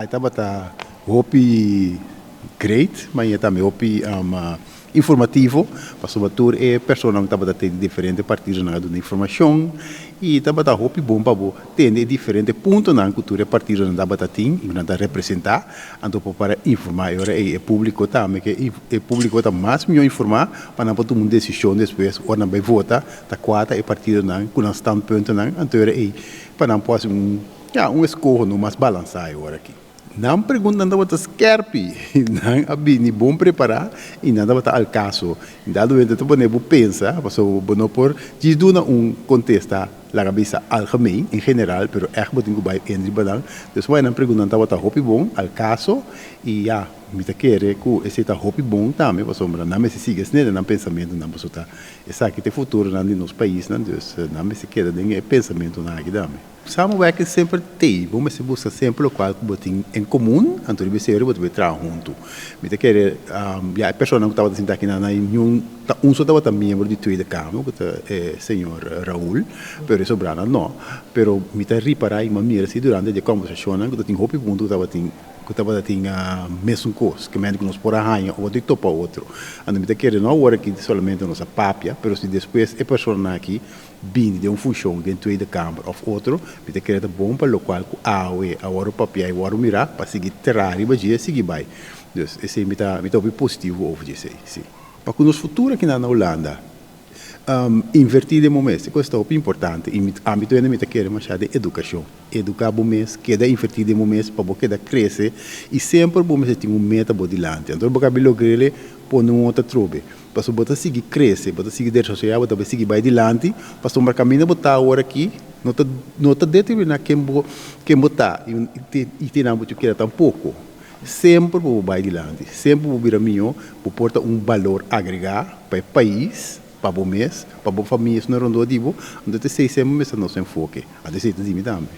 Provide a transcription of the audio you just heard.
E tabata hopi great, ma e tambe hopi informativo, pasobra tur e personanan tabata tin di diferente partidonan a duna informacion y tabata hopi bon pa bo tende e diferente puntonan cu tur e partidonan tabata tin y cu nan ta representa, anto por para informa e ora ey e publico tambe, ke e publico ta mas miho informa pa nan por tuma un decision despues ora nan bay vota ta cua ta e partidonan cu nan standpuntonan, anto e ora ey pa nan por haci un. Ya, un eskoho no mas balansá e ora aki. Nan preguntanan tabata skèrpi, nan a bini bon prepará i nan tabata al kaso. Dado momento ta pone bo pensa, pasobra bo no por djis duna un kontesta, laga bisa algemeen, en general, pero ègt bo tin ku bai en riba nan. Dus wei nan preguntanan tabata hopi bon, al kaso, i ya, mi ta kere ku esei ta hopi bon tambe, pasobra nan mester sigui asina den nan pensamentunan, pasobra ta esaki ta e futuronan di nos paisnan, dus nan mester keda den e pensamentunan aki tambe. Samenwerking semper t'ei, bo mester buska semper lokual ku bo tin en komun, anto riba esei bo ta bai traha huntu. Mi ta kere, ya e personanan ku tabata sinta aki nan, niun ta un so tabata miembro di Tweede Kamer, ku ta e señor Raul, pero e sobranan no. Pero mi ta ripará i mi a mira si durante di e kòmbersashonnan ku ta tin hopi punto ku tabatin ku tabata tin mesun kos, ke mende ku nos por a haña otro i topa otro. Anto mi ta kere no awor aki solamente nos a papia, pero si despues e personanan aki bini den un funshon den Tweede Kamer òf otro, mi ta kere ta bon pa lokual ku awe a wòrdu papiá i wòrdu mirá pa sigui traha riba dje i sigui bai. Dus esei mi ta mi ta hopi positivo over di esei, sí. Pa ku nos futuro akinan na Hulanda, invertí den bo mes, e kos ta hopi importante i mi ámbito hende mi ta kere mashá den edukashon. Eduká bo mes, keda invertí den bo mes pa bo keda krese i semper bo mester tin un meta bo dilanti. Anto bo kabi logr'el pone un otro atrobe. Pasobra bo ta sigui krese, bo ta sigui desaroyá, bo ta bai sigui bai dilanti, pasobra kaminda bo ta awor aki no ta no ta determiná ken bo ken bo ta i te nan bo keda tampoko. Semper bo por bai dilanti, semper bo bira mihó, bo por ta un balor agregá pa e pais, pa bo mes, pa bo famia esnan rondó di bo, anto esei semper mester nos enfoke. Anto esei ta di mi tambe.